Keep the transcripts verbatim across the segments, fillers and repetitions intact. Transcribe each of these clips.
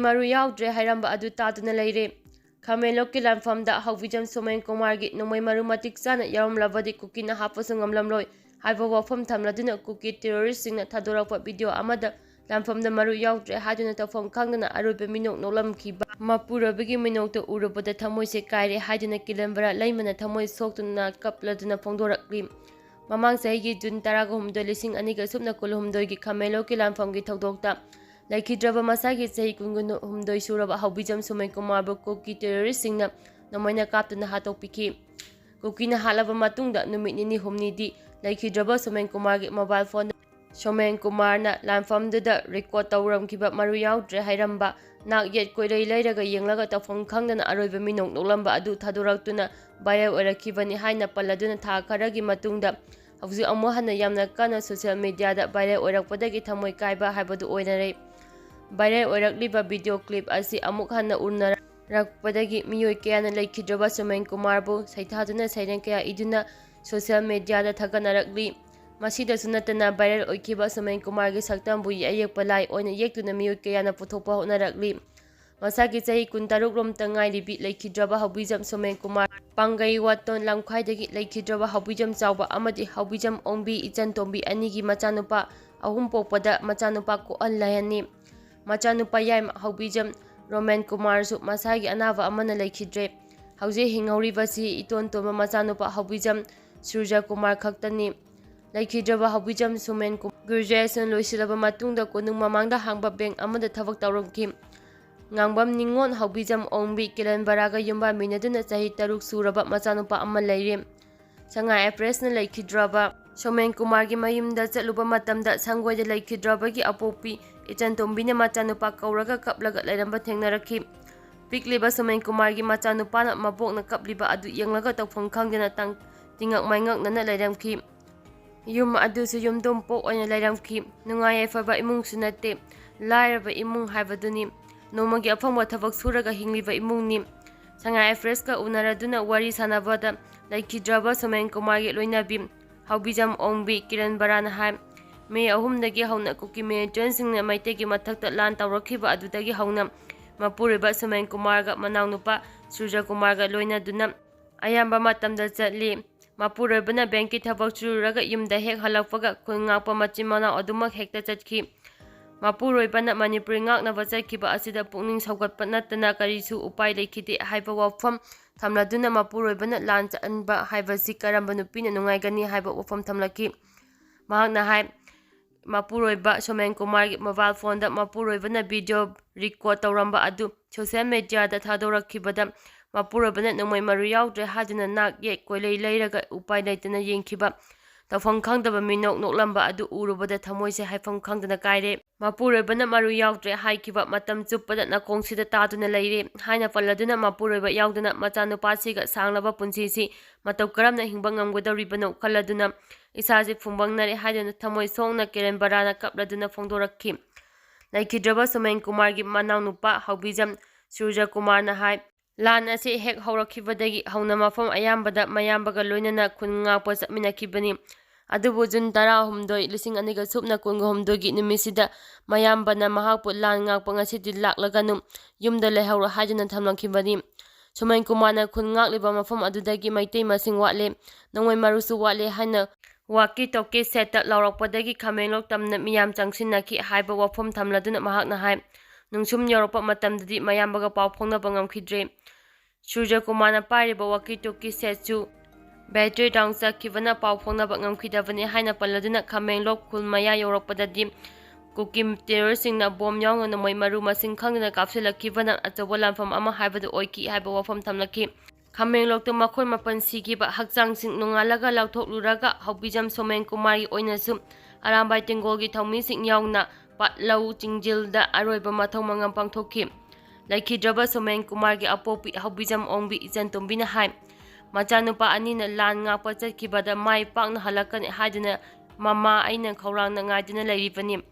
ꯃꯔꯨ ꯌꯥꯎꯗ꯭ꯔꯦ ꯍꯥꯏꯔꯝꯕ ꯑꯗꯨ ꯇꯥꯗꯨꯅ ꯂꯩꯔꯦ꯫ ꯈꯥꯃꯦꯟꯂꯣꯛꯀꯤ ꯂꯥꯟꯐꯝꯗ ꯍꯧꯕꯤꯖꯝ ꯁꯣꯃꯦꯟ ꯀꯨꯃꯥꯔꯒꯤ ꯅꯣꯡꯃꯩ ꯃꯔꯨ ꯃꯇꯤꯛ ꯆꯥꯅ ꯌꯥꯎꯔꯝꯂꯕꯗꯤ ꯀꯨꯀꯤꯅ ꯍꯥꯞꯄꯁꯨ ꯉꯝꯂꯝꯂꯣꯏ ꯍꯥꯏꯕ ꯋꯥꯐꯝ ꯊꯝꯂꯗꯨꯅ ꯀꯨꯀꯤ ꯇꯦꯔꯣꯔꯤꯁꯁꯤꯡꯅ ꯊꯥꯗꯣꯔꯛꯄ ꯚꯤꯗꯤꯑꯣ ꯑꯃꯗ ꯂꯥꯟꯐꯝꯗ ꯃꯔꯨ ꯌꯥꯎꯗ꯭ꯔꯦ ꯍꯥꯏꯗꯨꯅ ꯇꯧꯐꯝ ꯈꯪꯗꯅ ꯑꯔꯣꯏꯕ ꯃꯤꯅꯣꯛ ꯅꯣꯛꯂꯝꯈꯤꯕ ꯃꯄꯨꯔꯣꯏꯕꯒꯤ ꯃꯤꯅꯣꯛꯇ ꯎꯔꯨꯕꯗ ꯊꯃꯣꯏꯁꯦ ꯀꯥꯏꯔꯦ ꯍꯥꯏꯗꯨꯅ ꯀꯤꯂꯟꯕꯔꯥ ꯂꯩꯃꯅ ꯊꯃꯣꯏ ꯁꯣꯛꯇꯨꯅ ꯀꯞꯂꯗꯨꯅ ꯐꯣꯡꯗꯣꯔꯛꯂꯤ꯫ ꯃꯃꯥꯡ ꯆꯍꯤꯒꯤ ꯖꯨꯟ ꯇꯔꯥꯒ ꯍꯨꯝꯗꯣꯏ, ꯂꯤꯁꯤꯡ ꯑꯅꯤꯒ ꯁꯨꯞꯅ ꯀꯨꯟꯍꯨꯝꯗꯣꯏꯒꯤ ꯈꯥꯃꯦꯟꯂꯣꯛꯀꯤ ꯂꯥꯟꯐꯝꯒꯤ ꯊꯧꯗꯣꯛꯇ ꯂꯩꯈꯤꯗ꯭ꯔꯕ ꯃꯁꯥꯒꯤ ꯆꯍꯤ ꯀꯨꯟꯍꯨꯝꯗꯣꯏ ꯁꯨꯔꯕ ꯍꯧꯕꯤꯖꯝ ꯁꯨꯃꯦꯟ ꯀꯨꯃꯥꯔꯕꯨ ꯀꯨꯀꯤ ꯇꯦꯔꯣꯔꯤꯁꯁꯤꯡꯅ ꯅꯣꯡꯃꯩꯅ ꯀꯥꯞꯇꯨꯅ ꯍꯥꯠꯇꯣꯛꯄꯤꯈꯤ꯫ ꯀꯨꯀꯤꯅ ꯍꯥꯠꯂꯕ ꯃꯇꯨꯡꯗ ꯅꯨꯃꯤꯠ ꯅꯤꯅꯤ ꯍꯨꯝꯅꯤꯗꯤ ꯂꯩꯈꯤꯗ꯭ꯔꯕ ꯁꯨꯃꯦꯟ ꯀꯨꯃꯥꯔꯒꯤ ꯃꯣꯕꯥꯏꯜ ꯐꯣꯟꯗ ꯁꯣꯃꯦꯟ ꯀꯨꯃꯥꯔꯅ ꯂꯥꯟꯐꯝꯗꯨꯗ ꯔꯦꯀꯣꯔꯗ ꯇꯧꯔꯝꯈꯤꯕ ꯃꯔꯨ ꯌꯥꯎꯗ꯭ꯔꯦ ꯍꯥꯏꯔꯝꯕ, ꯅꯥꯛ ꯌꯦꯠ ꯀꯣꯏꯔꯩ ꯂꯩꯔꯒ ꯌꯦꯡꯂꯒ ꯇꯧꯐꯝ ꯈꯪꯗꯅ ꯑꯔꯣꯏꯕ ꯃꯤꯅꯣꯛ ꯅꯣꯛꯂꯝꯕ ꯑꯗꯨ ꯊꯥꯗꯣꯔꯛꯇꯨꯅ ꯚꯥꯏꯔꯦꯜ ꯑꯣꯏꯔꯛꯈꯤꯕꯅꯤ ꯍꯥꯏꯅ ꯄꯜꯂꯗꯨꯅ ꯊꯥ ꯈꯔꯒꯤ ꯃꯇꯨꯡꯗ ꯍꯧꯖꯤꯛ ꯑꯃꯨꯛ ꯍꯟꯅ ꯌꯥꯝꯅ ꯀꯟꯅ ꯁꯣꯁꯤꯌꯦꯜ ꯃꯤꯗꯤꯌꯥꯗ ꯚꯥꯏꯔꯦꯜ ꯑꯣꯏꯔꯛꯄꯗꯒꯤ ꯊꯃꯣꯏ ꯀꯥꯏꯕ ꯍꯥꯏꯕꯗꯨ ꯑꯣꯏꯅꯔꯦ꯫ ꯚꯥꯏꯔꯦꯜ ꯑꯣꯏꯔꯛꯂꯤꯕ ꯚꯤꯗꯤꯑꯣ ꯀ꯭ꯂꯤꯞ ꯑꯁꯤ ꯑꯃꯨꯛ ꯍꯟꯅ ꯎꯅꯔꯛꯄꯗꯒꯤ ꯃꯤꯑꯣꯏ ꯀꯌꯥꯅ ꯂꯩꯈꯤꯗ꯭ꯔꯕ ꯁꯨꯃꯦꯟ ꯀꯨꯃꯥꯔꯕꯨ ꯁꯩꯊꯥꯗꯨꯅ ꯁꯩꯔꯦꯡ ꯀꯌꯥ ꯏꯗꯨꯅ ꯁꯣꯁꯤꯌꯦꯜ ꯃꯤꯗꯤꯌꯥꯗ ꯊꯥꯒꯠꯅꯔꯛꯂꯤ꯫ ꯃꯁꯤꯗꯁꯨ ꯅꯠꯇꯅ ꯚꯥꯏꯔꯦꯜ ꯑꯣꯏꯈꯤꯕ ꯁꯨꯃꯦꯟ ꯀꯨꯃꯥꯔꯒꯤ ꯁꯛꯇꯝꯕꯨ ꯑꯌꯦꯛꯄ ꯂꯥꯏ ꯑꯣꯏꯅ ꯌꯦꯛꯇꯨꯅ ꯃꯤꯑꯣꯏ ꯀꯌꯥꯅ ꯄꯨꯊꯣꯛꯄ ꯍꯣꯠꯅꯔꯛꯂꯤ꯫ ꯃꯁꯥꯒꯤ ꯆꯍꯤ ꯀꯨꯟꯇꯔꯨꯛ ꯔꯣꯝꯇ ꯉꯥꯏꯔꯤꯕꯤ ꯂꯩꯈꯤꯗ꯭ꯔꯕ ꯍꯧꯕꯤꯖꯝ ꯁꯣꯃꯦꯟ ꯀꯨꯃꯥꯔ ꯄꯥꯡꯒꯩ ꯋꯥꯇꯣꯟ ꯂꯝꯈꯥꯏꯗꯒꯤ ꯂꯩꯈꯤꯗ꯭ꯔꯕ ꯍꯧꯕꯤꯖꯝ ꯆꯥꯎꯕ ꯑꯃꯗꯤ ꯍꯧꯕꯤꯖꯝ ꯑꯣꯡꯕꯤ ꯏꯆꯟ ꯇꯣꯝꯕꯤ ꯑꯅꯤꯒꯤ ꯃꯆꯥꯅꯨꯄꯥ ꯑꯍꯨꯝ ꯄꯣꯛꯄꯗ ꯃꯆꯥꯅꯨꯄꯥ ꯀꯣꯛꯍꯜꯂꯦ ꯍꯥꯏꯅꯤ꯫ ꯃꯆꯥꯅꯨꯄꯥ ꯌꯥꯏꯃ ꯍꯧꯕꯤꯖꯝ ꯔꯣꯃꯦꯟ ꯀꯨꯃꯥꯔꯁꯨ ꯃꯁꯥꯒꯤ ꯑꯅꯥꯕ ꯑꯃꯅ ꯂꯩꯈꯤꯗ꯭ꯔꯦ꯫ ꯍꯧꯖꯤꯛ ꯍꯤꯡꯍꯧꯔꯤꯕꯁꯤ ꯏꯇꯣꯟ ꯇꯣꯟꯕ ꯃꯆꯥꯅꯨꯄꯥ ꯍꯧꯕꯤꯖꯝ ꯁꯨꯔꯖ ꯀꯨꯃꯥꯔ ꯈꯛꯇꯅꯤ꯫ ꯂꯩꯈꯤꯗ꯭ꯔꯕ ꯍꯧꯕꯤꯖꯝ ꯁꯨꯃꯦꯟ ꯀꯨꯃꯥꯔ ꯒ꯭ꯔꯦꯖꯨꯑꯦꯁꯟ ꯂꯣꯏꯁꯤꯜꯂꯕ ꯃꯇꯨꯡꯗ ꯀꯣꯅꯨꯡ ꯃꯃꯥꯡꯗ ꯍꯥꯡꯕ ꯕꯦꯡꯛ ꯑꯃꯗ ꯊꯕꯛ ꯇꯧꯔꯝꯈꯤ꯫ ꯉꯥꯡꯕꯝ ꯅꯤꯉꯣꯜ ꯍꯧꯕꯤꯖꯝ ꯑꯣꯡꯕꯤ ꯀꯤꯂꯟꯕꯔꯥꯒ ꯌꯨꯝꯕꯥꯟꯃꯤꯟꯅꯗꯨꯅ ꯆꯍꯤ ꯇꯔꯨꯛ ꯁꯨꯔꯕ ꯃꯆꯥꯅꯨꯄꯥ ꯑꯃ ꯂꯩꯔꯦ꯫ ꯁꯉꯥꯏ ꯑꯦꯛꯁꯄ꯭ꯔꯦꯁꯅ ꯂꯩꯈꯤꯗ꯭ꯔꯕ ꯁꯣꯃꯦꯟ ꯀꯨꯃꯥꯔꯒꯤ ꯃꯌꯨꯝꯗ ꯆꯠꯂꯨꯕ ꯃꯇꯝꯗ ꯁꯪꯒꯣꯏꯗ ꯂꯩꯈꯤꯗ꯭ꯔꯕꯒꯤ ꯑꯄꯣꯛꯄꯤ ꯏꯆꯟ ꯇꯣꯝꯕꯤꯅ ꯃꯆꯥꯅꯨꯄꯥ ꯀꯧꯔꯒ ꯀꯞꯂꯒ ꯂꯩꯔꯝꯕ ꯊꯦꯡꯅꯔꯛꯈꯤ꯫ ꯄꯤꯛꯂꯤꯕ ꯁꯣꯃꯦꯟ ꯀꯨꯃꯥꯔꯒꯤ ꯃꯆꯥꯅꯨꯄꯥꯅ ꯃꯕꯣꯛꯅ ꯀꯞꯂꯤꯕ ꯑꯗꯨ ꯌꯦꯡꯂꯒ ꯇꯧꯐꯝ ꯈꯪꯗꯅ ꯇꯪ-, ꯇꯤꯡꯉꯛ ꯃꯥꯏꯉꯛꯅꯅ ꯂꯩꯔꯝꯈꯤ꯫ ꯌꯨꯝ ꯑꯗꯨꯁꯨ ꯌꯨꯝꯗꯣꯡꯄꯣꯛ ꯑꯣꯏꯅ ꯂꯩꯔꯝꯈꯤ꯫ ꯅꯨꯡꯉꯥꯏ ꯌꯥꯏꯐꯕ ꯏꯃꯨꯡꯁꯨ ꯅꯠꯇꯦ, ꯂꯥꯏꯔꯕ ꯏꯃꯨꯡ ꯍꯥꯏꯕꯗꯨꯅꯤ꯫ ꯅꯣꯡꯃꯒꯤ ꯑꯐꯪꯕ ꯊꯕꯛ ꯁꯨꯔꯒ ꯍꯤꯡꯂꯤꯕ ꯏꯃꯨꯡꯅꯤ꯫ ꯁꯉꯥꯏ ꯑꯦꯛꯁꯄ꯭ꯔꯦꯁꯀ ꯎꯅꯔꯗꯨꯅ ꯋꯥꯔꯤ ꯁꯥꯟꯅꯕꯗ ꯂꯩꯈꯤꯗ꯭ꯔꯕ ꯁꯣꯃꯦꯟ ꯀꯨꯃꯥꯔꯒꯤ ꯂꯣꯏꯅꯕꯤ ꯍꯧꯕꯤꯖꯝ ꯑꯣꯡꯕꯤ ꯀꯤꯔꯟ ꯕꯔꯥꯅ ꯍꯥꯏ, ꯃꯦ ꯑꯍꯨꯝꯗꯒꯤ ꯍꯧꯅ ꯀꯨꯀꯤ militantꯁꯤꯡꯅ ꯃꯩꯇꯩꯒꯤ ꯃꯊꯛꯇ ꯂꯥꯟ ꯇꯧꯔꯛꯈꯤꯕ ꯑꯗꯨꯗꯒꯤ ꯍꯧꯅ ꯃꯄꯨꯔꯣꯏꯕ ꯁꯣꯃꯦꯟ ꯀꯨꯃꯥꯔꯒ ꯃꯅꯥꯎꯅꯨꯄꯥ ꯁꯨꯔꯖ ꯀꯨꯃꯥꯔꯒ ꯂꯣꯏꯅꯗꯨꯅ ꯑꯌꯥꯝꯕ ꯃꯇꯝꯗ ꯆꯠꯂꯤ꯫ ꯃꯄꯨꯔꯣꯏꯕꯅ ꯕꯦꯡꯀꯤ ꯊꯕꯛ ꯁꯨꯔꯨꯔꯒ ꯌꯨꯝꯗ ꯍꯦꯛ ꯍꯜꯂꯛꯄꯒ ꯈꯨꯟ ꯉꯥꯛꯄ ꯃꯆꯤꯟ ꯃꯅꯥꯎ ꯑꯗꯨꯃꯛ ꯍꯦꯛꯇ ꯆꯠꯈꯤ꯫ ꯃꯄꯨꯔꯣꯏꯕꯅ ꯃꯅꯤꯄꯨꯔꯤ ꯉꯥꯛꯅꯕ ꯆꯠꯈꯤꯕ ꯑꯁꯤꯗ ꯄꯨꯛꯅꯤꯡ ꯁꯧꯒꯠꯄ ꯅꯠꯇꯅ ꯀꯔꯤꯁꯨ ꯎꯄꯥꯏ ꯂꯩꯈꯤꯗꯦ ꯍꯥꯏꯕ ꯋꯥꯐꯝ ꯊꯝꯂꯗꯨꯅ ꯃꯄꯨꯔꯣꯏꯕꯅ ꯂꯥꯟ ꯆꯠꯍꯟꯕ ꯍꯥꯏꯕꯁꯤ ꯀꯔꯝꯕ ꯅꯨꯄꯤꯅ ꯅꯨꯡꯉꯥꯏꯒꯅꯤ ꯍꯥꯏꯕ ꯋꯥꯐꯝ ꯊꯝꯂꯛꯈꯤ꯫ ꯃꯍꯥꯛꯅ ꯍꯥꯏ, ꯃꯄꯨꯔꯣꯏꯕ ꯁꯣꯃꯦꯟ ꯀꯨꯃꯥꯔꯒꯤ mobile phoneꯗ ꯃꯄꯨꯔꯣꯏꯕꯅ video record ꯇꯧꯔꯝꯕ ꯑꯗꯨ social mediaꯗ ꯊꯥꯗꯣꯔꯛꯈꯤꯕꯗ ꯃꯄꯨꯔꯣꯏꯕꯅ ꯅꯣꯡꯃꯩ ꯃꯔꯨ ꯌꯥꯎꯗ꯭ꯔꯦ ꯍꯥꯏꯗꯨꯅ ꯅꯥꯛ ꯌꯦꯠ ꯀꯣꯏꯂꯩ ꯂꯩꯔꯒ ꯎꯄꯥꯏ ꯂꯩꯇꯅ ꯌꯦꯡꯈꯤꯕ ꯇꯧꯐꯝ ꯈꯪꯗꯕ ꯃꯤꯅꯣꯛ ꯅꯣꯛꯂꯝꯕ ꯑꯗꯨ ꯎꯔꯨꯕꯗ ꯊꯃꯣꯏꯁꯦ ꯍꯥꯏꯐꯝ ꯈꯪꯗꯅ ꯀꯥꯏꯔꯦ꯫ ꯃꯄꯨꯔꯣꯏꯕꯅ ꯃꯔꯨ ꯌꯥꯎꯗ꯭ꯔꯦ ꯍꯥꯏꯈꯤꯕ ꯃꯇꯝ ꯆꯨꯞꯄꯗ ꯅꯥꯀꯣꯡꯁꯤꯗ ꯇꯥꯗꯨꯅ ꯂꯩꯔꯦ ꯍꯥꯏꯅ ꯄꯜꯂꯗꯨꯅ ꯃꯄꯨꯔꯣꯏꯕ ꯌꯥꯎꯗꯅ ꯃꯆꯥꯅꯨꯄꯥꯁꯤꯒ ꯁꯥꯡꯂꯕ ꯄꯨꯟꯁꯤꯁꯤ ꯃꯇꯧ ꯀꯔꯝꯅ ꯍꯤꯡꯕ ꯉꯝꯒꯗꯧꯔꯤꯕꯅꯣ ꯈꯜꯂꯗꯨꯅ ꯏꯁꯥꯁꯦ ꯐꯨꯝꯕꯪꯅꯔꯦ ꯍꯥꯏꯗꯨꯅ ꯊꯃꯣꯏ ꯁꯣꯛꯅ ꯀꯦꯔꯦꯟ ꯕꯔꯥꯅ ꯀꯞꯂꯗꯨꯅ ꯐꯣꯡꯗꯣꯔꯛꯈꯤ꯫ ꯂꯩꯈꯤꯗ꯭ꯔꯕ ꯁꯣꯃꯦꯟ ꯀꯨꯃꯥꯔꯒꯤ ꯃꯅꯥꯎꯅꯨꯄꯥ ꯍꯧꯕꯤꯖꯝ ꯁꯨꯔꯖ ꯀꯨꯃꯥꯔꯅ ꯍꯥꯏ, ꯂꯥꯟ ꯑꯁꯤ ꯍꯦꯛ ꯍꯧꯔꯛꯈꯤꯕꯗꯒꯤ ꯍꯧꯅ ꯃꯐꯝ ꯑꯌꯥꯝꯕꯗ ꯃꯌꯥꯝꯕꯒ ꯂꯣꯏꯅꯅ ꯈꯨꯟ ꯉꯥꯛꯄ ꯆꯠꯃꯤꯟꯅꯈꯤꯕꯅꯤ꯫ ꯑꯗꯨꯕꯨ ꯖꯨꯟ ꯇꯔꯥꯍꯨꯝꯗꯣꯏ, ꯂꯤꯁꯤꯡ ꯑꯅꯤꯒ ꯁꯨꯞꯅ ꯀꯨꯟꯒ ꯍꯨꯝꯗꯣꯏꯒꯤ ꯅꯨꯃꯤꯠꯁꯤꯗ ꯃꯌꯥꯝꯕꯅ ꯃꯍꯥꯛꯄꯨ ꯂꯥꯟ ꯉꯥꯛꯄ ꯉꯁꯤꯗꯤ ꯂꯥꯛꯂꯒꯅꯨ, ꯌꯨꯝꯗ ꯂꯩꯍꯧꯔꯣ ꯍꯥꯏꯗꯨꯅ ꯊꯝꯂꯝꯈꯤꯕꯅꯤ꯫ ꯁꯣꯃꯦꯟ ꯀꯨꯃꯥꯔꯅ ꯈꯨꯟ ꯉꯥꯛꯂꯤꯕ ꯃꯐꯝ ꯑꯗꯨꯗꯒꯤ ꯃꯩꯇꯩ ꯃꯁꯤꯡ ꯋꯥꯠꯂꯦ, ꯅꯣꯡꯃꯩ ꯃꯔꯨꯁꯨ ꯋꯥꯠꯂꯦ ꯍꯥꯏꯅ walkie talkie setꯇ ꯂꯥꯎꯔꯛꯄꯗꯒꯤ ꯈꯥꯃꯦꯟꯂꯣꯛ ꯇꯝꯅ ꯃꯤꯌꯥꯝ ꯆꯪꯁꯤꯟꯅꯈꯤ ꯍꯥꯏꯕ ꯋꯥꯐꯝ ꯊꯝꯂꯗꯨꯅ ꯃꯍꯥꯛꯅ ꯍꯥꯏ, ꯅꯨꯡꯁꯨꯝ ꯌꯧꯔꯛꯄ ꯃꯇꯝꯗꯗꯤ ꯃꯌꯥꯝꯕꯒ ꯄꯥꯎ ꯐꯥꯎꯅꯕ ꯉꯝꯈꯤꯗ꯭ꯔꯦ꯫ ꯁꯨꯔꯖ ꯀꯨꯃꯥꯔꯅ ꯄꯥꯏꯔꯤꯕ walkie talkie setꯁꯨ battery down ꯆꯠꯈꯤꯕꯅ ꯄꯥꯎ ꯐꯥꯎꯅꯕ ꯉꯝꯈꯤꯗꯕꯅꯤ ꯍꯥꯏꯅ ꯄꯜꯂꯗꯨꯅ ꯈꯥꯃꯦꯟꯂꯣꯛ ꯈꯨꯜ ꯃꯌꯥ ꯌꯧꯔꯛꯄꯗꯗꯤ ꯀꯨꯀꯤ terroristꯁꯤꯡꯅ bomb ꯌꯥꯎꯅ ꯅꯣꯡꯃꯩ ꯃꯔꯨ ꯃꯁꯤꯡ ꯈꯪꯗꯅ ꯀꯥꯞꯁꯤꯜꯂꯛꯈꯤꯕꯅ ꯑꯆꯧꯕ ꯂꯥꯟꯐꯝ ꯑꯃ ꯍꯥꯏꯕꯗꯨ ꯑꯣꯏꯈꯤ ꯍꯥꯏꯕ ꯋꯥꯐꯝ ꯊꯝꯂꯛꯈꯤ꯫ ꯈꯥꯃꯦꯟꯂꯣꯛꯇ ꯃꯈꯣꯏ ꯃꯥꯄꯟ ꯁꯤꯈꯤꯕ ꯍꯛꯆꯥꯡꯁꯤꯡ ꯅꯣꯡꯉꯥꯜꯂꯒ ꯂꯧꯊꯣꯛꯂꯨꯔꯒ ꯍꯧꯕꯤꯖꯝ ꯁꯣꯃꯦꯟ ꯀꯨꯃꯥꯔꯒꯤ ꯑꯣꯏꯅꯁꯨ ꯑꯔꯥꯝꯕꯥꯏ ꯇꯦꯡꯒꯣꯜꯒꯤ ꯊꯧꯃꯤꯁꯤꯡ ꯌꯥꯎꯅ ꯄꯥꯠꯂꯧ ꯆꯤꯡꯖꯤꯜꯗ ꯑꯔꯣꯏꯕ ꯃꯊꯧ ꯃꯉꯝ ꯄꯥꯡꯊꯣꯛꯈꯤ꯫ ꯂꯩꯈꯤꯗ꯭ꯔꯕ ꯁꯣꯃꯦꯟ ꯀꯨꯃꯥꯔꯒꯤ ꯑꯄꯣꯛꯄꯤ ꯍꯧꯕꯤꯖꯝ ꯑꯣꯡꯕꯤ ꯏꯆꯟ ꯇꯣꯝꯕꯤꯅ ꯍꯥꯏ, ꯃꯆꯥꯅꯨꯄꯥ ꯑꯅꯤꯅ ꯂꯥꯟ ꯉꯥꯛꯄ ꯆꯠꯈꯤꯕꯗ ꯃꯥꯏ ꯄꯥꯛꯅ ꯍꯜꯂꯛꯀꯅꯤ ꯍꯥꯏꯗꯨꯅ ꯃꯃꯥ ꯑꯩꯅ ꯈꯧꯔꯥꯡꯅ ꯉꯥꯏꯗꯨꯅ ꯂꯩꯔꯤꯕꯅꯤ꯫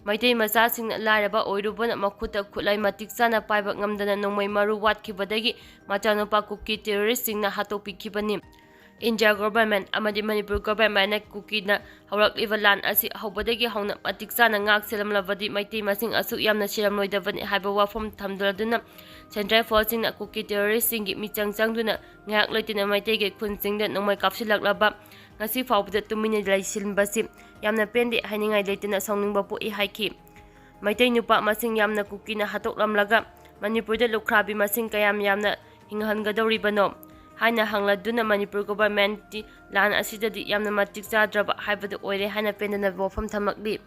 ꯃꯩꯇꯩ ꯃꯆꯥꯁꯤꯡꯅ ꯂꯥꯏꯔꯕ ꯑꯣꯏꯔꯨꯕꯅ ꯃꯈꯨꯠꯇ ꯈꯨꯠꯂꯥꯏ ꯃꯇꯤꯛ ꯆꯥꯅ ꯄꯥꯏꯕ ꯉꯝꯗꯅ ꯅꯣꯡꯃꯩ ꯃꯔꯨ ꯋꯥꯠꯈꯤꯕꯗꯒꯤ ꯃꯆꯥꯅꯨꯄꯥ ꯀꯨꯀꯤ terroristꯁꯤꯡꯅ ꯍꯥꯠꯇꯣꯛꯄꯤꯈꯤꯕꯅꯤ꯫ ꯏꯟꯗꯤꯌꯥ ꯒꯣꯚꯔꯟꯃꯦꯟꯠ ꯑꯃꯗꯤ ꯃꯅꯤꯄꯨꯔ ꯒꯣꯚꯔꯟꯃꯦꯟꯠꯅ ꯀꯨꯀꯤꯅ ꯍꯧꯔꯛꯂꯤꯕ ꯂꯥꯟ ꯑꯁꯤ ꯍꯧꯕꯗꯒꯤ ꯍꯧꯅ ꯃꯇꯤꯛ ꯆꯥꯅ ꯉꯥꯛ ꯁꯦꯜꯂꯝꯂꯕꯗꯤ ꯃꯩꯇꯩ ꯃꯁꯤꯡ ꯑꯁꯨꯛ ꯌꯥꯝꯅ ꯁꯤꯔꯝꯂꯣꯏꯗꯕꯅꯤ ꯍꯥꯏꯕ ꯋꯥꯐꯝ ꯊꯝꯗꯨꯅ ꯁꯦꯟꯇ꯭ꯔꯦꯜ ꯐꯣꯔꯁꯁꯤꯡꯅ ꯀꯨꯀꯤ ꯇꯦꯔꯣꯔꯤꯁ꯭ꯠꯁꯤꯡꯒꯤ ꯃꯤꯆꯪ ꯆꯪꯗꯨꯅ ꯉꯥꯏꯍꯥꯛ ꯂꯩꯇꯅ ꯃꯩꯇꯩꯒꯤ ꯈꯨꯟꯁꯤꯡꯗ ꯅꯣꯡꯃꯩ ꯀꯥꯞꯁꯤꯜꯂꯛꯂꯕ ꯉꯁꯤ ꯐꯥꯎꯕꯗ ꯇꯨꯃꯤꯟꯅ ꯂꯩꯁꯤꯟꯕꯁꯤ ꯌꯥꯝꯅ ꯄꯦꯟꯗꯦ ꯍꯥꯏꯅꯤꯡꯉꯥꯏ ꯂꯩꯇꯅ ꯁꯥꯎꯅꯤꯡꯕ ꯄꯣꯛꯏ ꯍꯥꯏꯈꯤ꯫ ꯃꯩꯇꯩ ꯅꯨꯄꯥ ꯃꯁꯤꯡ ꯌꯥꯝꯅ ꯀꯨꯀꯤꯅ ꯍꯥꯠꯇꯣꯛꯂꯝꯂꯒ ꯃꯅꯤꯄꯨꯔꯗ ꯂꯨꯈ꯭ꯔꯥꯕꯤ ꯃꯁꯤꯡ ꯀꯌꯥꯝ ꯌꯥꯝꯅ ꯍꯤꯡꯍꯟꯒꯗꯧꯔꯤꯕꯅꯣ ꯍꯥꯏꯅ ꯍꯪꯂꯗꯨꯅ ꯃꯅꯤꯄꯨꯔ ꯒꯣꯚꯔꯟꯃꯦꯟꯠꯇꯤ ꯂꯥꯟ ꯑꯁꯤꯗꯗꯤ ꯌꯥꯝꯅ ꯃꯇꯤꯛ ꯆꯥꯗ꯭ꯔꯕ ꯍꯥꯏꯕꯗꯨ ꯑꯣꯏꯔꯦ ꯍꯥꯏꯅ ꯄꯦꯟꯗꯅ ꯋꯥꯐꯝ ꯊꯝꯂꯛꯂꯤ꯫